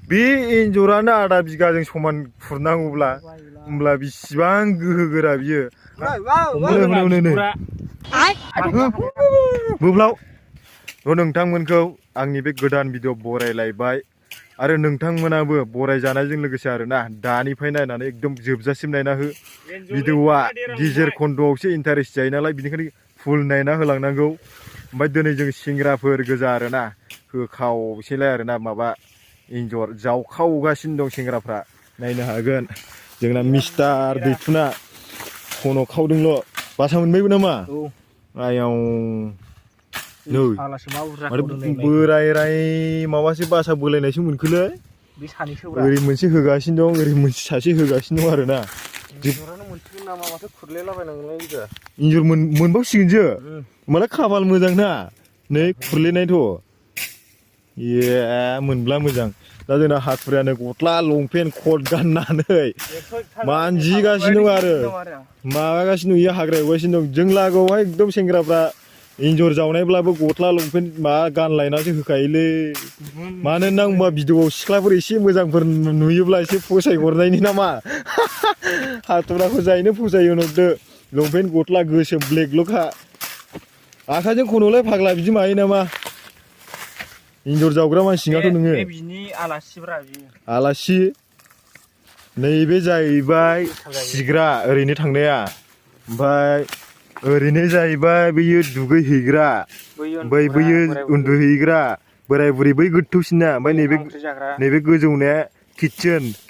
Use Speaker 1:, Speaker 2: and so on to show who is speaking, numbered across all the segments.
Speaker 1: बे एन्जरानो आधा बिगाजों समान खुरनांगौब्ला होमब्ला बिसिबां गोहोगोरा बियो बोब्लाव नोंथांमोनखौ आंनि बे गोदान भिडिअ बरायलायबाय आरो नोंथांमोनाबो बरायजानायजों लोगोसे आरोना दानिफ्राय नायनानै एकदम जोबजासिम नायना हो भिडिअआ गेजेर खन्द'आवसो इन्टारेस्ट जायो नालाय बिनिखायनो फुल नायना होलांनांगौ ओमफ्राय दिनै जों सेंग्राफोर गोजा आरोना होखावसैलाय आरोना माबा एन्जर जावखावगासिनो दं सेंग्राफ्रा नायनो हागोन जोंना मिस्टार दैथुना खन' खावदोंल' बासा मोनबायबो नामा आयाव नै बोराय राय माबासो बासा बोलायनायसो मोनखोलै ओरै मोनसे होगासिनो दं ओरै मोनसे सासे होगासिनो दं आरोना एन्जर मोनबावसिगोनसो होमबालाय खाफाल मोजां ना नै खुरलेनायथ' ए मोनब्ला मोजां दा जोंना हाखुरियानो गस्ला लंपेन्ट कट गाननानै मानजिगासिनो दं आरो माबागासिनो नुयो हाग्रा एवगासिनो दं जों लागोआवहाय एकदम सेंग्राफ्रा एन्जर जावनायब्लाबो गस्ला लंपेन्ट माबा गानलायनासो होखायोलै मानोना होनबा भिडिअआव सिख्लाफोर एसे मोजांफोर नुयोब्ला एसे फसायहरनायनि नामा हाथुराखौ जायैनो फसायो नोंदो लंपेन्ट गस्ला गोसोम ब्लेकल'खा आखाइजों खन'लाय फाग्ला बिदि मायो नामा एन्जर जावग्रा मानसिनाथ' नोङो आलासि नैबे जाहैबाय खिग्रा ओरैनो थांनाया ओमफ्राय ओरैनो जाहैबाय बैयो दुगैहैग्रा ओमफ्राय बैयो उन्दुहैग्रा बोराय बुरै बै गोथौसिना ओमफ्राय नैबे गोजौनाया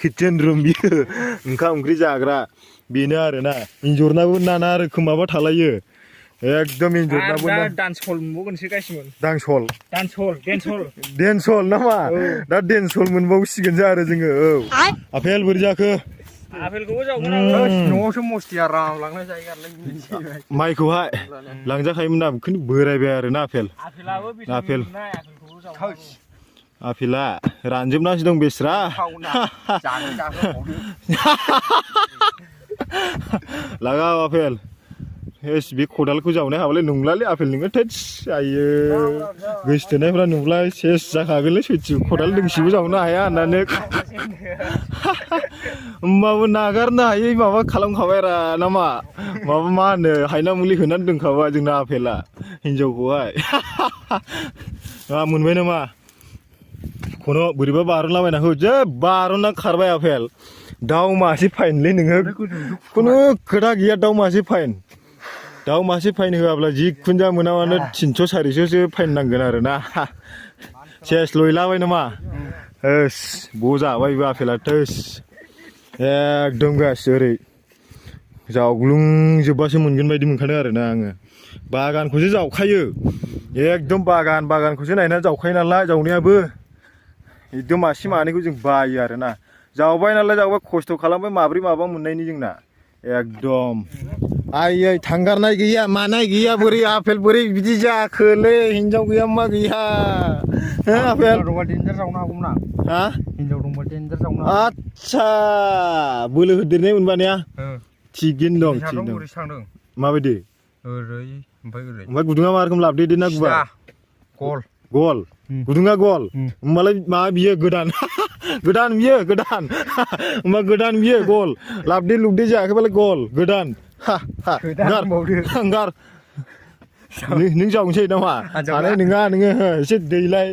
Speaker 1: किटचेन रुम बियो ओंखाम ओंख्रि जाग्रा बेनो आरोना एन्जरनाबो नाना रोखोम माबा थालायो एकदम एन्जरनाबो
Speaker 2: दानसल मोनबावगोनसो गासिमोन
Speaker 1: डेन्सल नामा दा डेन्सल मोनबावसिगोनसो आरो जोङो औ आफेल बोरै जाखो
Speaker 2: आफेलखौबो न'आवसो मस्तिया राम लांनाय जायो आरो
Speaker 1: माइखौहाय लांजाखायोमोन ना बेखौनो बोरायबाय आरोना आफेला रानजोबनासो दं बेस्रा लागाव आफेल बे खदालखौ जावनाय हाबालाय नंलालै आफेल नोङो थोस आयो गोसोथोनायफ्रा नुब्ला सेस जाखागोनलै सैथि खदाल दोंसेबो जावनो हाया होननानै होमबाबो नागारनो हायै माबा खालामखाबाय रा नामा माबा मा होनो हायना मुलि होनानै दोनखाबाय जोंना आफेला हिनजावखौहाय मोनबाय नामा खन' बोरैबा बारनलाबायना हो जे बारनना खारबाय आफेल दाउ मासे फाइनलै नोङो खुनु खोथा गैया दाउ मासे फाइन दाउ मासे फाइन होआब्ला जिखुनु जा मोनाबानो 300 400सो फाइन नांगोन आरोना सेस लयलाबाय नामा होस बजाबायबो आफेला थोस एकदम गासि ओरै जावग्लुंजोबबासो मोनगोन बायदि मोनखादों आरोना आङो बागानखौसो जावखायो एकदम बागानखौसो नायनानै जावखायो नालाय जावनायाबो एकदम मासे मानैखौ जों बायो आरोना जावबाय नालाय जावबाय खस्थ' खालामबाय माब्रै माबा मोननायनि जोंना एकदम आयै थांगारनाय गैया मानाय गैया बोरै आफेल बोरै बिदि जाखोलै हिनजाव गैया मा गैया आफेल
Speaker 2: डेन्जार जावनो हागौमोन आं
Speaker 1: हा
Speaker 2: हिनजाव दंबा डेन्जार जावनो
Speaker 1: आच्छा बोलो होदेरनाय मोनबानाया थिगैनो दं माबायदि ओमफ्राय गुदुङा मा रोखोम लाबोदो ना गुबा गल गुदुङा गल होमबालाय मा बियो गोदान होमबा गोदान बियो गल लाबदे लुबदे जायाखैबालाय गल गोदान गार नों जावनोसै नामा हानाय नङा नोङो एसे दैलाय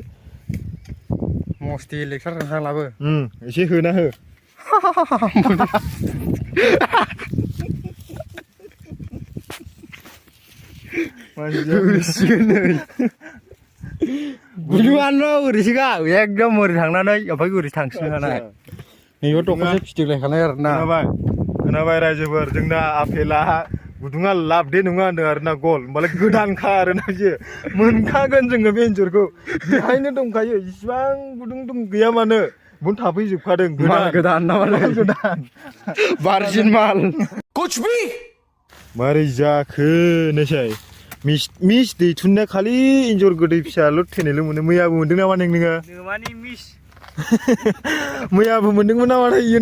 Speaker 2: मस्ति लेक्सार लाबो
Speaker 1: एसे होना हो
Speaker 2: गुदुङानो ओरैसोगा एकदम ओरै थांनानै ओमफ्राय ओरै थांफिनखानाय नैबे दख'नासे फिथिख्लायखानाय आरोना
Speaker 1: खोनाबाय रायजोफोर जोंना आफेला गुदुङा लाबदे नङा होनदों आरोना गल होमबालाय गोदानखा आरोना बियो मोनखागोन जोङो बे एन्जरखौ बेहायनो दंखायो इसिबां गुदुं गैया मानो बुन थाफैजोबखादों
Speaker 2: गोदान बारजिन माल
Speaker 1: मारै जाखो नोसै मिस दैथुननाया खालि एन्जर गोदै फिसाल' थैनायल' मोनो मैयाबो मोनदों नामा नोङो मैयाबो मोनदोंमोन नामाथाय इयो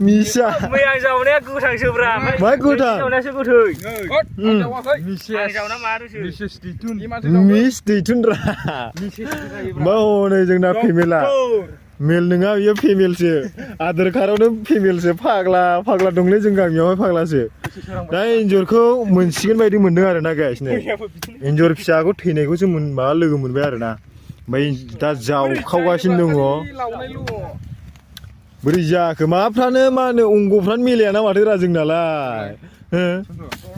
Speaker 1: मिसा
Speaker 3: मैया जावनाया गोथांसोब्रा
Speaker 1: मा गोथां
Speaker 3: जावनायासो गोथै
Speaker 2: मिसेस
Speaker 3: जावना मा रुसो
Speaker 2: मिसेस दैथुन
Speaker 1: मिस दैथुनरा मा हनै जोंना फेमेला मेल नङा बियो फेमेलसो आधार कार्डआवनो फेमेलसो फाग्ला फाग्ला दंलै जों गामियावहाय फाग्लासो दा एन्जरखौ मोनसिगोन बायदि मोनदों आरो ना गाइस नै एन्जर फिसाखौ थैनायखौसो माबा लोगो मोनबाय आरो ना ओमफ्राय दा जावखावगासिनो दङ बोरै जाखो माफ्रानो मा होनो अंगफ्रानो मिलायाना माथो रा जोंनालाय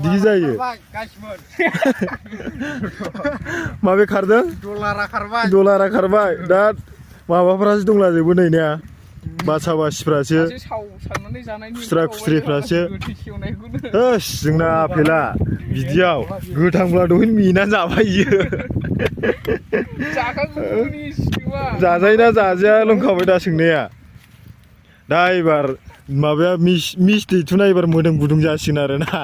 Speaker 1: बिदि जायो माबे खारदों डलारा खारबाय दा माबाफ्रासो दंलाजोबो नै ना बासा बासिफ्रासो खुस्रा खुस्रिफ्रासो जोंना आफेला बिदियाव गोथांब्ला दहाय मेना जाबाय इयो जाजायोना जाजाया लोंखाबाय दा सोंनाया दा एबार माबाया मिस दैथुना एबार मोदोम गुदुं जासिगोन आरो ना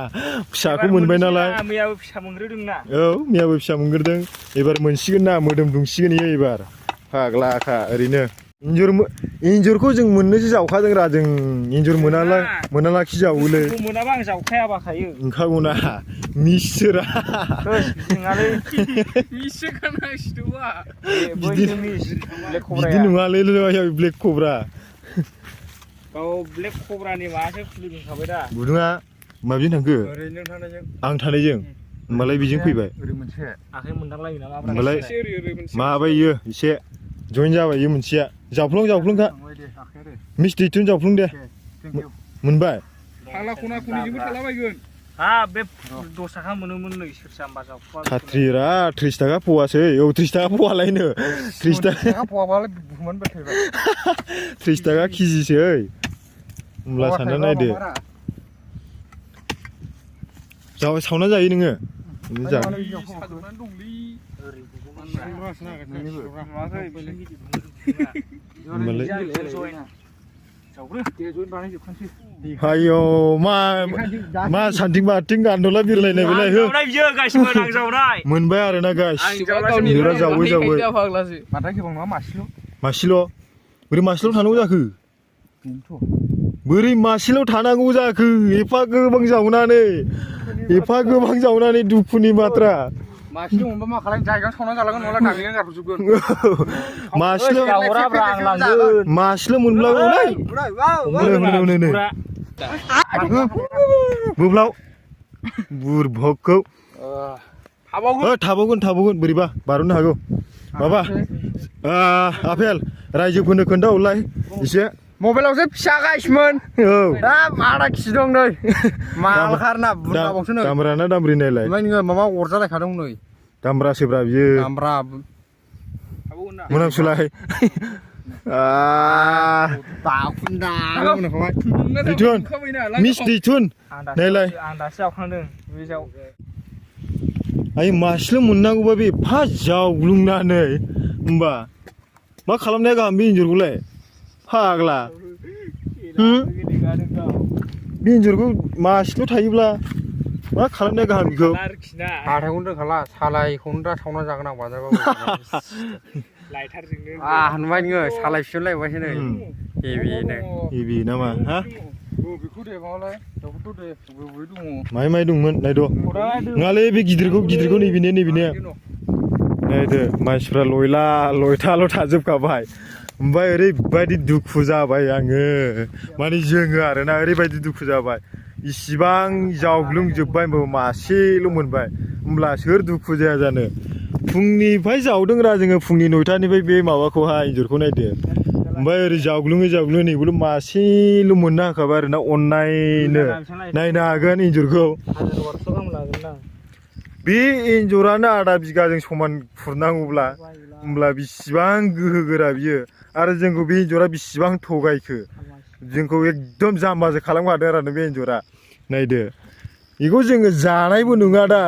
Speaker 1: फिसाखौ मोनबाय नालाय
Speaker 3: मैयाबो फिसा मोनग्रोदोंना
Speaker 1: औ मैयाबो फिसा मोनग्रोदों एबार मोनसिगोन ना मोदोम दुंसिगोन इयो एबार फाग्लाखा ओरैनो एन्जरखौ जों मोननोसो जावखादों रा जों एन्जर मोनालाखि जावोलै
Speaker 3: मोनाबा आं जावखाया बाखायो
Speaker 1: ओंखागौना मिससोरा बिदि नङालै ब्लेक कब्रा
Speaker 3: ब्लेक कब्रानि माबासो खुलिदोंखाबाय दा
Speaker 1: गुदुङा माबेजों थांखो आं थानायजों होमबालाय बेजों फैबाय
Speaker 3: आखाइ मोनदांलायो नामा
Speaker 1: होमबालाय माबायो एसे जइन जाबाय इयो मोनसेया जावफ्लंखा मिस दैथुन जावफ्लं दे मोनबाय
Speaker 3: बे 10 थाखा मोनोमोन नै सेरसे होमबा जावखुवा
Speaker 1: खात्रिरा 30 थाखा पवासै औ 30 थाखा पवालायनो 30 थाखा पवाबालाय बुहुमानो बेथायबाय 30 थाखा केजिसै होमब्ला सानना नायदो सावना जायो नोङो आयौ मा सान्थिं बाथिं गान्दला बिरलायनाय बेलाय हो मोनबाय आरो ना गाइस बिरा जावै मासेल' बोरै मासेल' थानांगौ जाखो बोरै मासेल' थानांगौ जाखो एफा गोबां जावनानै दुखुनि बाथ्रा मासेल' मोनबा मा खालामनो जायगायाव सावना जालांगोन नङाब्ला गाग्लिना गारहरजोबगोन मासेल' मोनब्लाबो बोब्लाव बुरभगखौ थाबावगोन बोरैबा बारनो हागौ माबा आफेल रायजोफोरनो खोन्थाहरलाय एसे मबाइलावसो फिसा गाइसमोन दा आधा केजि दं नै माबाखारना बुरजाबावसो नै दामब्राना दामब्रि नायलाय ओमफ्राय नोङो माबा अरजालायखादों नै दामब्रासोब्रा बियो दामब्रा मोनामसुलाय दैथुन मिस दैथुन नायलाय
Speaker 3: आं दासो जावखांदों बे जाव
Speaker 1: आइ मासेल' मोननांगौबा बे एफा जावग्लुंनानै होमबा मा खालामनाया गाहाम बे एन्जरखौलाय फाग्ला बे एन्जरखौ मासेल' थायोब्ला मा खालामनाया गाहाम बेखौ हाथायखौनो दोनखाला सालायखौनो दा सावना जागोन आं बाजारबाबो नुबाय नोङो सालाय फिसलायबायसो नै हेभि नामा हा माइ दंमोन नायद' नङालै बे गिदिरखौ नैबेने नायदो मानसिफ्रा लयथाल' थाजोबखाबाय ओमफ्राय ओरैबायदि दुखु जाबाय आङो माने जोङो आरोना ओरैबायदि दुखु जाबाय इसिबां जावग्लुंजोब्बाय होमबाबो मासेल' मोनबाय होमब्ला सोर दुखु जाया जानो फुंनिफ्राय जावदों रा जोङो फुंनि 9टानिफ्राय बे माबाखौहाय एन्जरखौ नायदो ओमफ्राय ओरै जावग्लुङै नैबोल' मासेल' मोननो हाखाबाय आरोना अननायनो नायनो हागोन एन्जरखौ बे एन्जरानो आधा बिगाजों समान खुरनांगौब्ला होमब्ला बिसिबां गोहो गोरा बियो आरो जोंखौ बे एन्जरा बिसिबां थगायखो जोंखौ एकदम जाम्बासो खालामखादों आरो बे एन्जरा नायदो बेखौ जोङो जानायबो नङा दा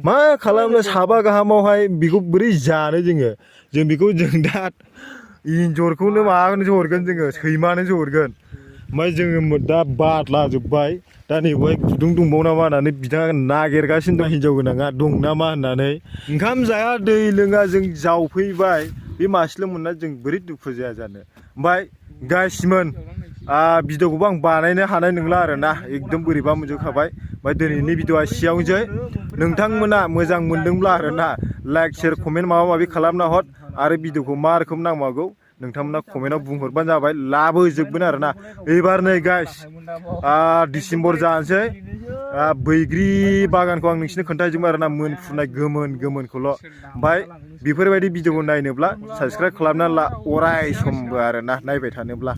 Speaker 1: मा खालामनो साबा गाहामावहाय बेखौ बोरै जानो जों बेखौ दा एन्जरखौनो माबानोसो हरगोन जोङो सैमानोसो हरगोन ओमफ्राय जोङो दा बादलाजोब्बाय दा नैबेहाय गुदुं दंबावो नामा होननानै बिथाङा नागिरगासिनो दं हिनजाव गोनाङा दं नामा होननानै ओंखाम जाया दै लोङा जों जावफैबाय बे मासेल' मोनना जों बोरै दुखु जाया जानो ओमफ्राय गाइसमोन भिडिअखौबो आं बानायनो हानाय नंला आरोना एकदम बोरैबा मोनजोबखाबाय ओमफ्राय दिनैनि भिडिअआ एसेयावनोसै नोंथांमोना मोजां मोनदोंब्ला आरोना लाइक शेयार कमेन्ट माबा माबि खालामना हर आरो भिडिअखौ मा रोखोम नांबावगौ नोंथांमोना कमेन्टआव बुंहरबानो जाबाय लाबोजोबगोन आरोना एबार नै गाइस डिसेम्बर जानोसै बैग्रि बागानखौ आं नोंसिनो खोन्थाजोबो आरोना मोनफुनाय गोमोनखौल' ओमफ्राय बेफोरबायदि भिडिअखौ नायनोब्ला साबस्क्राइब खालामना ला अराय समबो आरोना नायबाय थानोब्ला